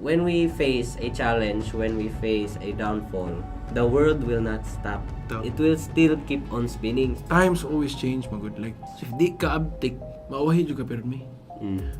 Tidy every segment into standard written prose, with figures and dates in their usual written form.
When we face a challenge, when we face a downfall, the world will not stop. Tama. It will still keep on spinning. Times always change, man gud. Like, so if di ka abtik, mauwahi jud ka permi.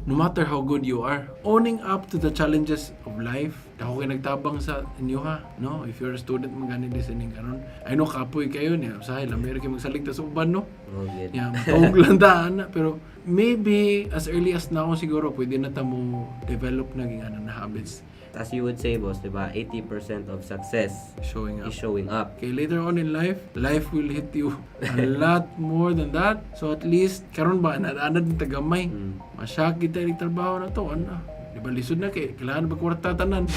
No matter how good you are, owning up to the challenges of life, dako kay nagtabang sa inyo ha, no? If you're a student magani listening karon, I know kapoy kayo niya, usahay lami ra kay magsalig ta sa uban, no? Oh, good. Yeah, matuog lang ta ana, pero maybe as early as now siguro pwede na ta mo develop naging ano na habits. As you would say, boss, diba? 80% of success showing up is showing up. Okay, later on in life, life will hit you a lot more than that. So at least, karon ba, anad ta gamay. Masyak kita yung trabaho na to, ano? Di ba, lisod na kay, kailangan ba kwarta tanan?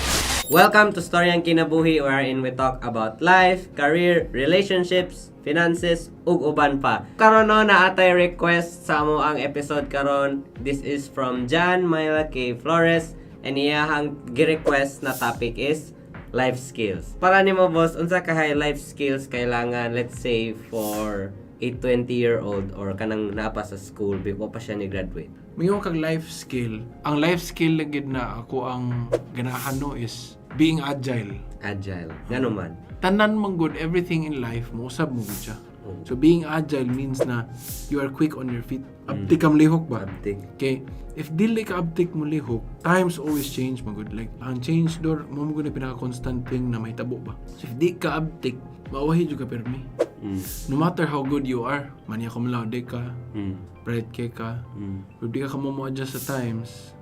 Welcome to Storyang Kinabuhi, wherein we talk about life, career, relationships, finances, ug uban pa. Karon no, naa tay request sa among episode karon. This is from John Myla K. Flores and iyahang gi-request na topic is life skills. Para nimo, boss, unsa kahay life skills kailangan, let's say, for a 20-year-old or kanang naa pa sa school before pa siya ni graduate? Mingon kag life skill, ang life skill na gid na ako ang ganahan no is being agile. Agile. Ngano man? Tanan man good, everything in life, mousab man gud siya. So being agile means na you are quick on your feet. Abtik kang lihok ba? Abtik. Okay, if dili ka abtik mo lihok, times always change man gud. Like, ang change door, mao man gud na pinaka-constant thing na mahitabo ba? So if di ka abtik, mauwahi jud ka permi. No matter how good you are, magna cum laude ka, bright kay ka, pero di ka kamo mo adjust sa times,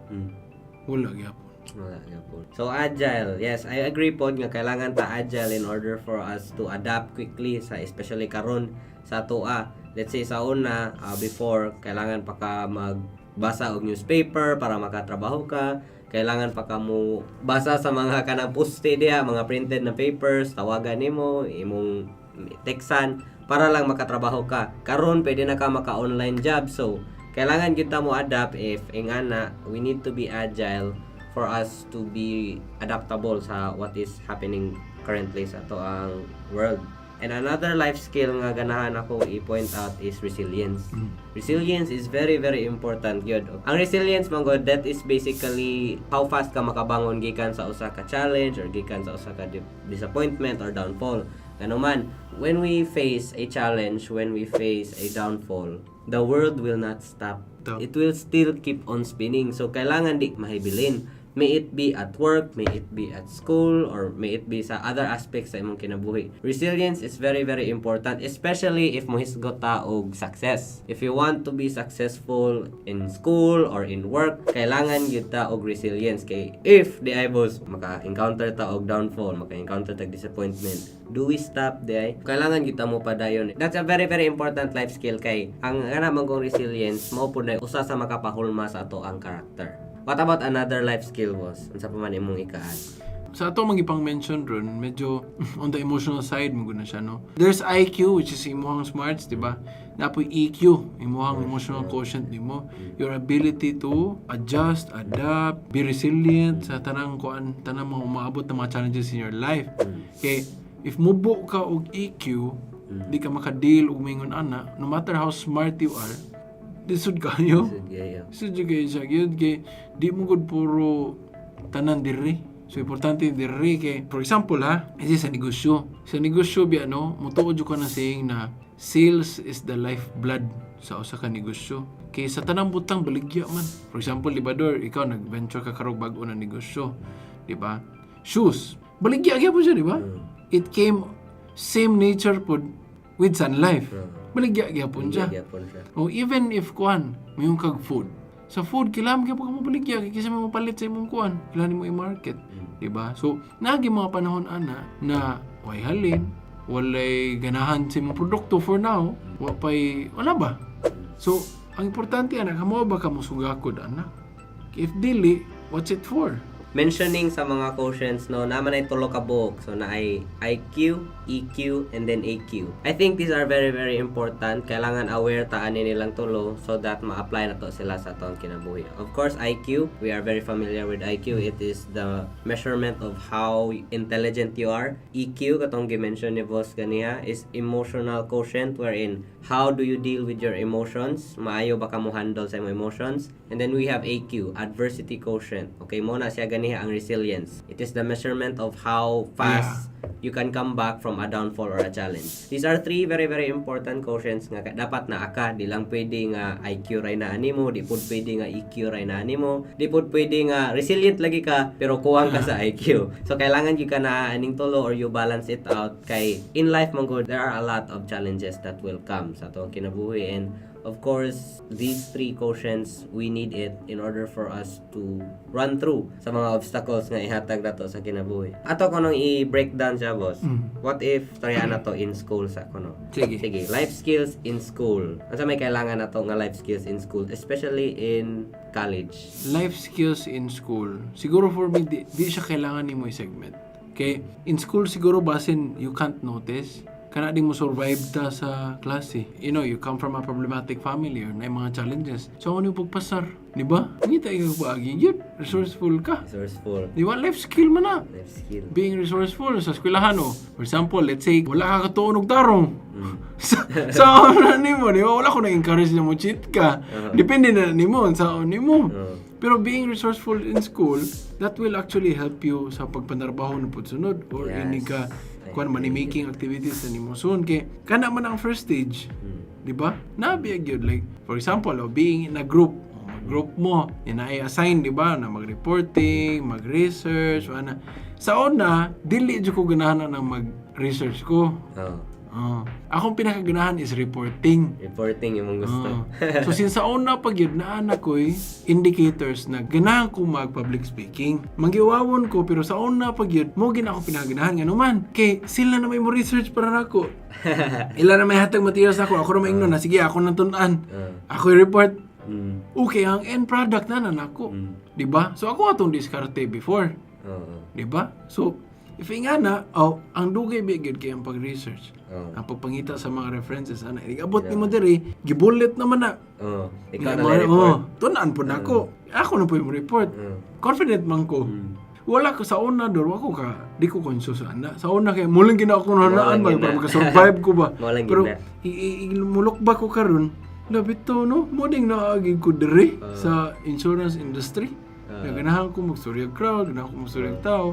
wala gyapon. Wala gyapon. So agile, yes, I agree pod nga kailangan ta agile in order for us to adapt quickly sa especially karon sa atoa. Let's say sa una, before kailangan pa ka magbasa og newspaper para makatrabaho ka. Kailangan pa ka mo basa sa mga kanang poste diha, mga printed na papers, tawagan nimo, imong teksan para lang makatrabaho ka. Karon pwede na ka maka-online job. So kailangan kita mo adapt. If ingana, we need to be agile for us to be adaptable sa what is happening currently sa atoang world. And another life skill nga ganahan ako i-point out is resilience. Resilience is very very important gyud. Ang resilience man gud, that is basically how fast ka makabangon gikan sa usa ka challenge or gikan sa usa ka disappointment or downfall. Ngano man, when we face a challenge, when we face a downfall, the world will not stop. Tama. It will still keep on spinning. So kailangan di mahibilin. May it be at work, may it be at school, or may it be sa other aspects sa imong kinabuhi. Resilience is very very important, especially if mohisgot ta og success. If you want to be successful in school or in work, kailangan gyud ta og resilience kay if diay, boss, maka-encounter ta og downfall, maka-encounter ta og disappointment, do we stop diay? Kailangan gyud ta mo padayon. That's a very very important life skill kay ang kana man kong resilience mao pud na usa sa makapahulma sa atoang character. What about another life skill, boss? Unsa pa man imong ika-add? Sa ato mang ipang mention ron, medyo on the emotional side man gud na siya, no? There's IQ, which is imuhang smarts, di ba? Naa poy EQ, imuhang emotional quotient nimo. Your ability to adjust, adapt, be resilient sa tanang kuan, tanang mga umaabot na mga challenges in your life. Kay if mubo ka og EQ, di ka maka-deal og mingon ana, no matter how smart you are, lisod kayo. Lisod kayo. Lisod jud kayo siya. Gyud kay di man gud puro tanan diri. So importante diri kay for example ha, kasi sa negosyo. Sa negosyo biya no, mutuo jud ko na saying na sales is the lifeblood sa usa ka negosyo. Kay sa tanang butang baligya man. For example, di ba Dor, ikaw nag-venture ka karong bag-o na negosyo, di ba? Shoes. Baligya gyapon siya, di ba? It came same nature pod with Sun Life. Baligya gyapon siya. Gyapon siya. O even if kuan, mayong kag food. Sa food, kailangan gyapon ka mobaligya kay kaysa mo mapalit sa imong kuan, kailangan mo i-market, di ba? So, naagi mga panahon ana na way halin, walay ganahan sa imong produkto for now, wa pay wala ba? So, ang importante ana, kamo ba ka mosugakod ana? If dili, what's it for? Mentioning sa mga quotients, no, naa man ay tulo ka buok. So naay IQ, EQ, and then AQ. I think these are very very important. Kailangan aware ta ani nilang tulo so that ma-apply nato sila sa atong kinabuhi. Of course, IQ, we are very familiar with IQ. It is the measurement of how intelligent you are. EQ, katong gi-mention ni boss ganiha, is emotional quotient, wherein how do you deal with your emotions? Maayo ba ka mo handle sa imong emotions? And then we have AQ, adversity quotient. Okay, mao na siya ganiha. ganiha ang resilience. It is the measurement of how fast you can come back from a downfall or a challenge. These are three very, very important quotients nga dapat naa ka. Di lang pwede nga IQ ray naa nimo, di pud pwede nga EQ ray naa nimo, di pud pwede nga resilient lagi ka pero kuwang ka sa IQ. So kailangan gyud ka na aning tulo or you balance it out kay in life man gud, there are a lot of challenges that will come sa atong kinabuhi, and of course, these three quotients, we need it in order for us to run through sa mga obstacles nga ihatag nato sa kinabuhi. Ato kunong i-breakdown siya, boss. What if try na to in school sa kuno? Sige. Sige, life skills in school. Unsa may kailangan nato nga life skills in school, especially in college? Life skills in school. Siguro for me, di siya kailangan nimo i-segment. Kay in school siguro basin you can't notice. Kana di mo survive ta sa klase. You come from a problematic family or na mga challenges. So ano yung pagpasar? Di ba? Ngita ikaw paagi. Yun, resourceful ka. Resourceful. Di ba? Life skill man na. Life skill. Being resourceful sa eskwelahan, oh. For example, let's say, wala ka katuon og tarong. Sa na nimo, di ba? Wala ko na-encourage na mo cheat ka. Depende na nimo, sa nimo. Pero being resourceful in school, that will actually help you sa pagpanarbaho ng pudsunod or ini ka kuan money making activities na nimo soon kay kana man ang first stage. Di ba? Nabi gyud, like for example, oh, being in a group, oh, group mo, ina assign, di ba, na mag-reporting, mag-research, ana. Sa una, dili jud ko ganahan na mag-research ko. Oh. Akong pinakaganahan is reporting. Reporting yung gusto. Oh. So since sa una pag yun, naa ko'y indicators na ganahan ko mag public speaking. Manggiwawon ko, pero sa una pag yun, mo gina ako pinakaganahan nga naman. Kay sila na may mo research para nako. Ila na may hatag materials nako, ako ra maingnon na sige, ako nang tun-an. Ako i-report. Okay, ang end product na na nako. Di ba? So ako atong diskarte before. Di ba? So if nga na, oh, ang dugay ba gyud kay ang pag-research. Ang pagpangita sa mga references ana. Abot nimo diri, gibulet naman na. Oo. Ikaw na Mga- report. Oh, tun-an po na ako. Ako na po yung report. Confident man ko. Wala ko sa una dor, wako ka, di ko conscious ana. Sa una kay muling gina ako nanaan Mo ba lang para gina. maka-survive ko ba. Mo lang Pero gina. Mulok ba ko karon? Labit to no, mo ding naagi ko diri sa insurance industry. Uh, ganahan ko magstorya og crowd, ganahan ko magstorya og tao.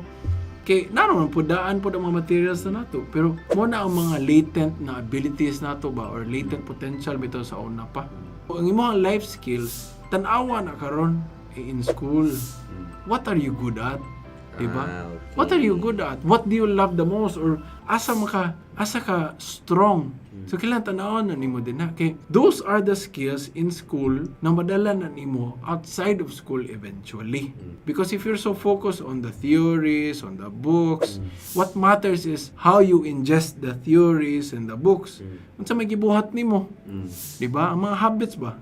Kay na naman po daan po ang mga materials na nato. Pero mo na ang mga latent na abilities nato ba or latent potential bitaw sa una pa. Ang imong life skills, tan-awa na karon eh, in school. What are you good at? Diba? Ah, okay. What are you good at? What do you love the most? Or asa maka asa ka strong? So kailangan tan-awon na nimo din na. Kay those are the skills in school na madala na nimo outside of school eventually. Because if you're so focused on the theories, on the books, what matters is how you ingest the theories and the books. Unsa may gibuhat nimo? Di ba? Ang mga habits ba?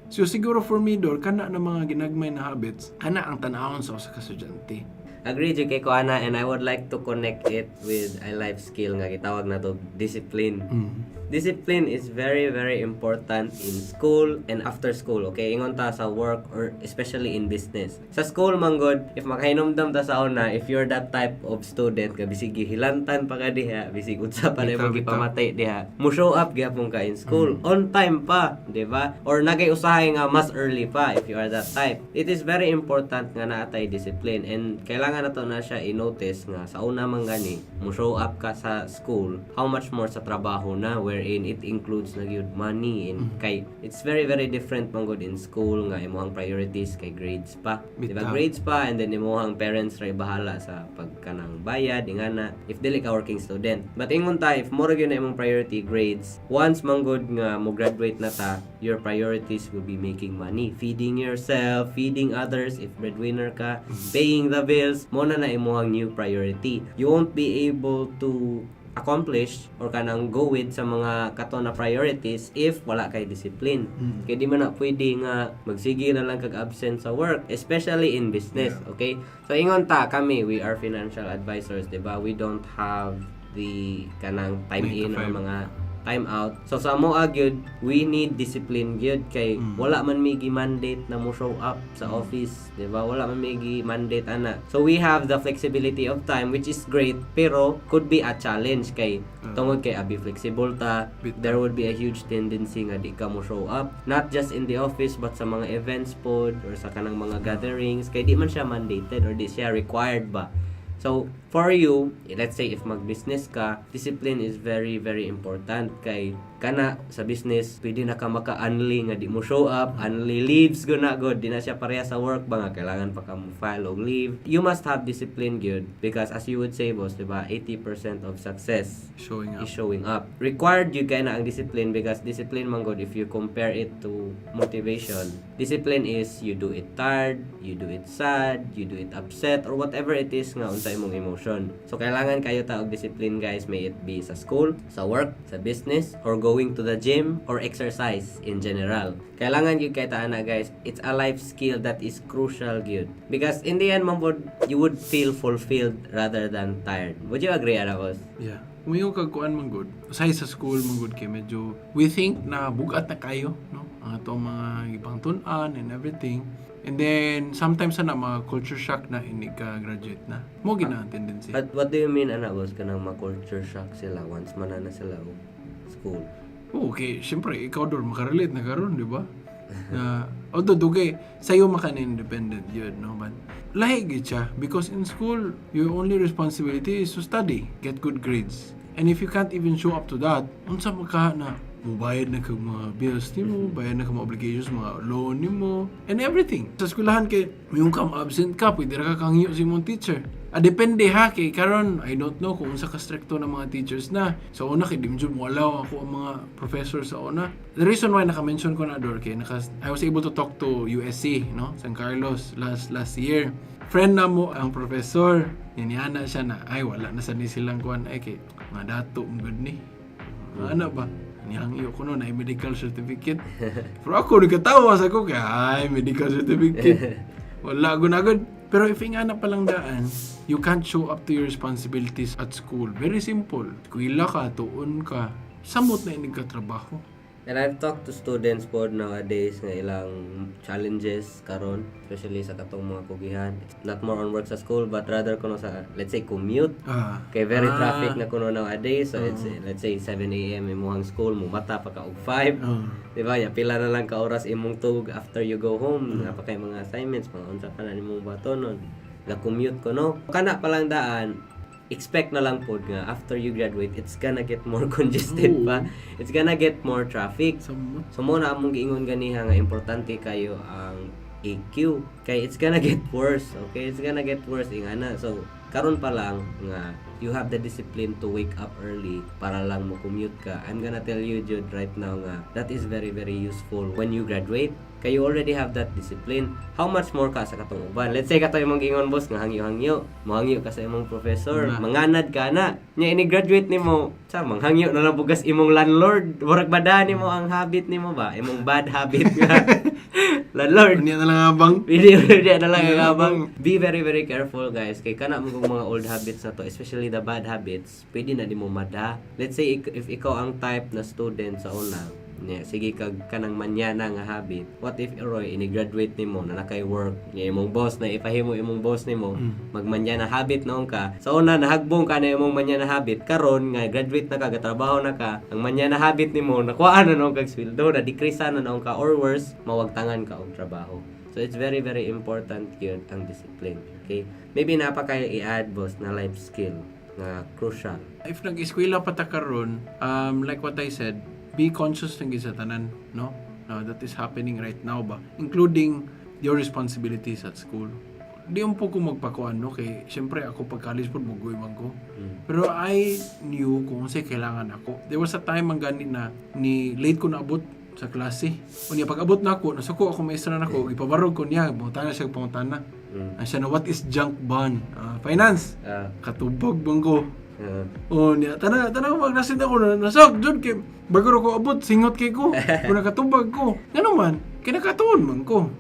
So siguro for me dor, kana na mga ginagmay na habits, kana ang tan-awon sa usa ka estudyante. Agree jud kay ko ana, and I would like to connect it with a life skill nga gitawag nato discipline. Discipline is very, very important in school and after school. Okay, ingon ta sa work or especially in business. Sa school man gud, if makahinumdum ta sa una, if you're that type of student ka bisig gihilantan pa ka diha, bisig unsa pa na Bitaw, imong bitaw. gipamatay diha, mo show up gihapon ka in school on time pa, di ba? Or nagay usahay nga mas early pa if you are that type. It is very important nga naa tay discipline, and kailangan nato na siya i-notice nga sa una man gani mo show up ka sa school, how much more sa trabaho na wherein it includes na gyud money, and kay it's very, very different man gud in school nga imong priorities kay grades pa, di ba? Bitaw. Grades pa, and then imong parents ray bahala sa pagkanang bayad ingana if dili ka working student. But ingon ta, if more gyud na imong priority grades, once man gud nga mo graduate na ta, your priorities will be making money, feeding yourself, feeding others if breadwinner ka, paying the bills. Mo na na imong new priority. You won't be able to accomplish or kanang go with sa mga kato na priorities if wala kay discipline. Kay di man na pwede nga magsige na lang kag absent sa work, especially in business, okay? So ingon ta kami, we are financial advisors, di ba? We don't have the kanang time 9 to in or 5. mga time out. So sa amo gyud, we need discipline gyud kay wala man mi gi-mandate na mo show up sa office, di ba? Wala man mi gi-mandate ana. So we have the flexibility of time, which is great, pero could be a challenge kay tungod kay abi flexible ta, there would be a huge tendency nga di ka mo show up, not just in the office but sa mga events pod or sa kanang mga gatherings, kay di man siya mandated or di siya required ba. So, for you, let's say if mag-business ka, discipline is very, very important kay kana sa business, pwede na ka maka-unli nga di mo show up, unli leaves gud na good, di na siya pareha sa work ba nga kailangan pa ka mo file og leave. You must have discipline gyud because, as you would say, boss, di ba, 80% of success showing up is showing up. Required gyud kay na ang discipline because discipline man gud, if you compare it to motivation, discipline is you do it tired, you do it sad, you do it upset, or whatever it is nga unsa imong emotion. So kailangan kayo ta og discipline, guys, may it be sa school, sa work, sa business, or going to the gym or exercise in general. Kailangan gyud kay ta ana, guys. It's a life skill that is crucial gyud. Because in the end man pod, you would feel fulfilled rather than tired. Would you agree ana, boss? Yeah. Umiyo kag kuan man gud. Usahay sa school man gud kay medyo we think na bugat na kayo, no? Ang atong mga ibang tun-an and everything. And then sometimes ana mga culture shock na ini ka graduate na. Mo gina ang tendency. But what do you mean ana, boss, kanang ma-culture shock sila once man na sila og school? Oh, okay, syempre ikaw dor makarelate na karon, di ba? Na although dugay sayo maka na independent yun, no? But lahi gyud siya because in school your only responsibility is to study, get good grades. And if you can't even show up to that, unsa maka na mubayad na kag mga bills nimo, bayad na kag mga obligations, mga loan nimo, and everything. Sa eskwelahan kay yung kam absent ka, pwede ra ka kangyo sa imong teacher. Ah, depende ha, kay karon I don't know kung unsa ka stricto ng mga teachers na. Sa una kay di jud mo allow ako ang mga professor sa una. The reason why naka-mention ko na dor kay naka, I was able to talk to USC, no? San Carlos last last year. Friend na mo ang professor. Niana siya na ay wala na sa ni silang kuan ay kay mga dato mo gud ni. Ano ba? Nihang iyo ko no na medical certificate. Pero ako nagkatawa sa ko kay ay medical certificate. Wala gud. Pero if ingana pa lang daan, you can't show up to your responsibilities at school. Very simple. Eskwela ka, tuon ka. Samot na inig ka trabaho. And I've talked to students po nowadays nga ilang challenges karon, especially sa katong mga kugihan. It's not more on work sa school but rather kuno sa, let's say, commute. Kay very traffic na kuno nowadays. So it's, let's say, 7 a.m. imuhang school, mumata pa ka og 5. Di ba? Ya pila na lang ka oras imong tug after you go home. Naa pa kay mga assignments, mga unsa pa na nimong batonon. Na commute ko no. Kana pa lang daan, expect na lang pod nga after you graduate, it's gonna get more congested pa. It's gonna get more traffic. Samot. So mo na among giingon ganiha nga importante kayo ang AQ kay it's gonna get worse, okay? It's gonna get worse ingana. So karon pa lang nga you have the discipline to wake up early para lang mo commute ka. I'm gonna tell you, Jude, right now nga that is very, very useful when you graduate. Kay you already have that discipline. How much more ka sa katong uban? Let's say kato imong giingon, boss, nga hangyo-hangyo. Mohangyo ka sa imong professor, Na. Manganad ka na. Nya ini graduate nimo, sa manghangyo na lang bugas imong landlord. Murag bada nimo ang habit nimo ba? Imong bad habit nga landlord. Unya na lang abang. Hindi hindi na lang ang Yeah, abang. Be very, very careful, guys, kay kana mo mga old habits na to, especially the bad habits, pwede na nimo mada. Let's say if ikaw ang type na student sa una, nya sige kag kanang manyana nga habit. What if Roy ini-graduate nimo na nakay work, nya imong boss na ipahimo imong boss nimo, magmanyana habit noon ka. Sa una nahagbong ka na imong manyana habit, karon nga graduate na ka, gatrabaho na ka, ang manyana habit nimo nakuhaan na noon kag sweldo, na decrease na noon ka or worse, mawagtangan ka og trabaho. So it's very, very important yun ang discipline. Okay? Maybe naa pa kay i-add, boss, na life skill na crucial. If nag-eskwela pa ta karon, like what I said, be conscious ng sa tanan, no? No, that is happening right now ba? Including your responsibilities at school. Di po ko magpakuan, no? Kay, syempre, ako pag college po, bugoy man ko. Pero I knew kung unsay kailangan ako. There was a time ang gani na ni late ko naabot sa klase. Unya pag abot na ako, nasuko ako maestra nako, ipabarog ko niya, pangutana siya pangutana. Ang siya na, "What is junk bond?" "Ah, finance." Katubag bang ko. Oh, niya tana tana pag nasin ako na nasak jud kay bago ra ko abot, singot kay ko. Kung nakatubag ko. Ngano man, kinakatuon man ko.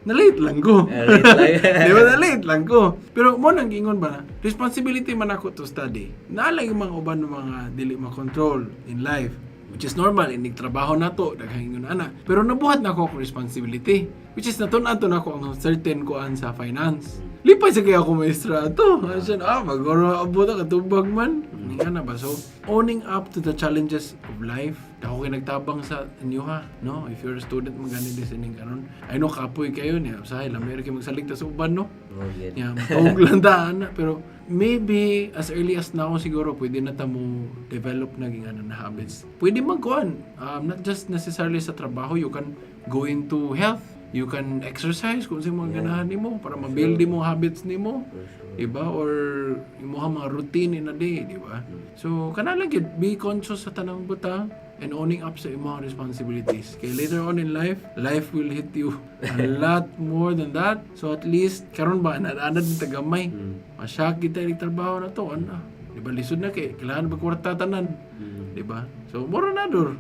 Na late lang ko. Ah, late lang. Di ba na late lang ko? Pero mo nang giingon ba na, responsibility man ako to study. Naa lang yung mga uban ng mga dili makontrol in life. Which is normal, inig trabaho na to, daghang ingon ana. Pero nabuhat na ako akong responsibility. Which is natun-an to nako ang certain kuan sa finance. Lipay sa kaya ako maestra ato. Siya, magoro abot ka katubag man. Nga na ba? So, owning up to the challenges of life. Dako kay nagtabang sa inyo ha, no? If you're a student, magani din sa inyong karon. I know kapoy kayo niya. Usahay, lami ra kay magsalig ta sa uban, no? Oh, good. Yeah, matuog lang ta, ana. Pero maybe as early as now siguro pwede na ta mo develop naging ano na habits. Pwede magkuan. Not just necessarily sa trabaho, you can go into health. You can exercise kung sa mga ganahan nimo para ma-build mo habits nimo. For sure. Diba? Or imuha mga routine in a day, di ba? So, kana lang gyud, be conscious sa tanang butang and owning up sa imong responsibilities. Kay later on in life, life will hit you a lot more than that. So at least, karon ba, anad-anad ng tagamay. Masyak kita yung trabaho na to, ano? Di ba, lisod na kay, kailangan ba kwarta tanan? Di ba? So, mura na dur.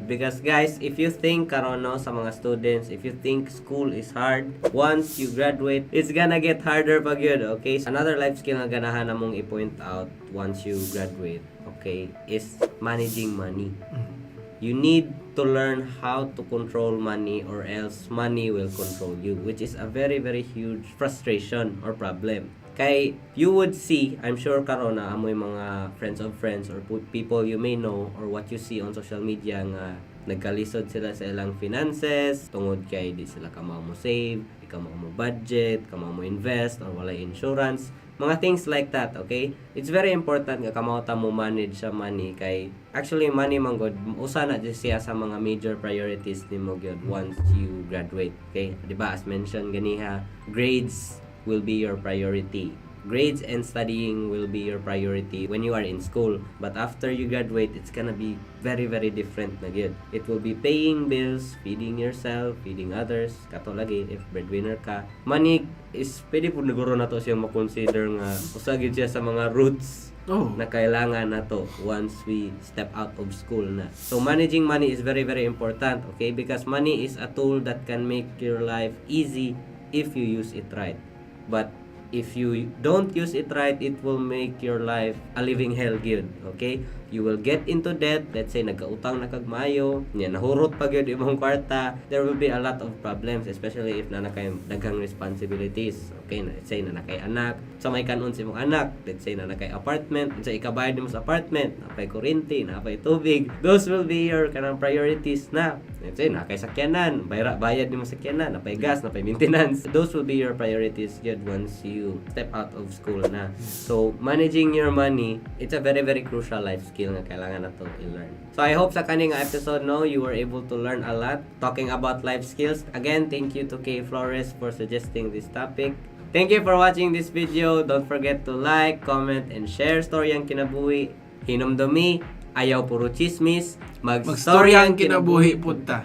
Because guys, if you think karon, no, sa mga students, if you think school is hard, once you graduate, it's gonna get harder pa gyud, okay? Another life skill nga ganahan namong i-point out once you graduate, okay, is managing money. You need to learn how to control money or else money will control you, which is a very, very huge frustration or problem. Kay you would see, I'm sure karon na amoy mga friends of friends or people you may know or what you see on social media nga nagkalisod sila sa ilang finances tungod kay di sila kamao mo save, di kamao mo budget, kamao mo invest or walay insurance, mga things like that, okay? It's very important nga kamao ta mo manage sa money kay actually money man gud usa na jud siya sa mga major priorities nimo gyud once you graduate, okay? Di ba, as mentioned ganiha, grades will be your priority. Grades and studying will be your priority when you are in school. But after you graduate, it's gonna be very, very different na gyud. It will be paying bills, feeding yourself, feeding others, kato lagi if breadwinner ka. Money is pwede po siguro na to siyang makonsider nga usa gyud siya sa mga roots na kailangan nato once we step out of school na. So managing money is very, very important, okay? Because money is a tool that can make your life easy if you use it right. But if you don't use it right, it will make your life a living hell gyud, okay? You will get into debt, let's say nagkautang na kag maayo, nya nahurot pa gyud imong kwarta, there will be a lot of problems, especially if naa na kay daghang responsibilities. Okay, let's say naa na kay anak, sa may kanon sa imong anak, let's say naa na kay apartment, sa ikabayad nimo sa apartment, napay kuryente, napay tubig. Those will be your kanang priorities na. Let's say naa kay sakyanan, bayra bayad nimo sa sakyanan, napay gas, napay maintenance. Those will be your priorities gyud once you step out of school na. So, managing your money, it's a very, very crucial life skill nga kailangan nato i-learn. So, I hope sa kaning episode, no, you were able to learn a lot talking about life skills. Again, thank you to Kay Flores for suggesting this topic. Thank you for watching this video. Don't forget to like, comment, and share Storyang Kinabuhi. Hinumdumi, ayaw puro chismis, Magstoryang kinabuhi punta.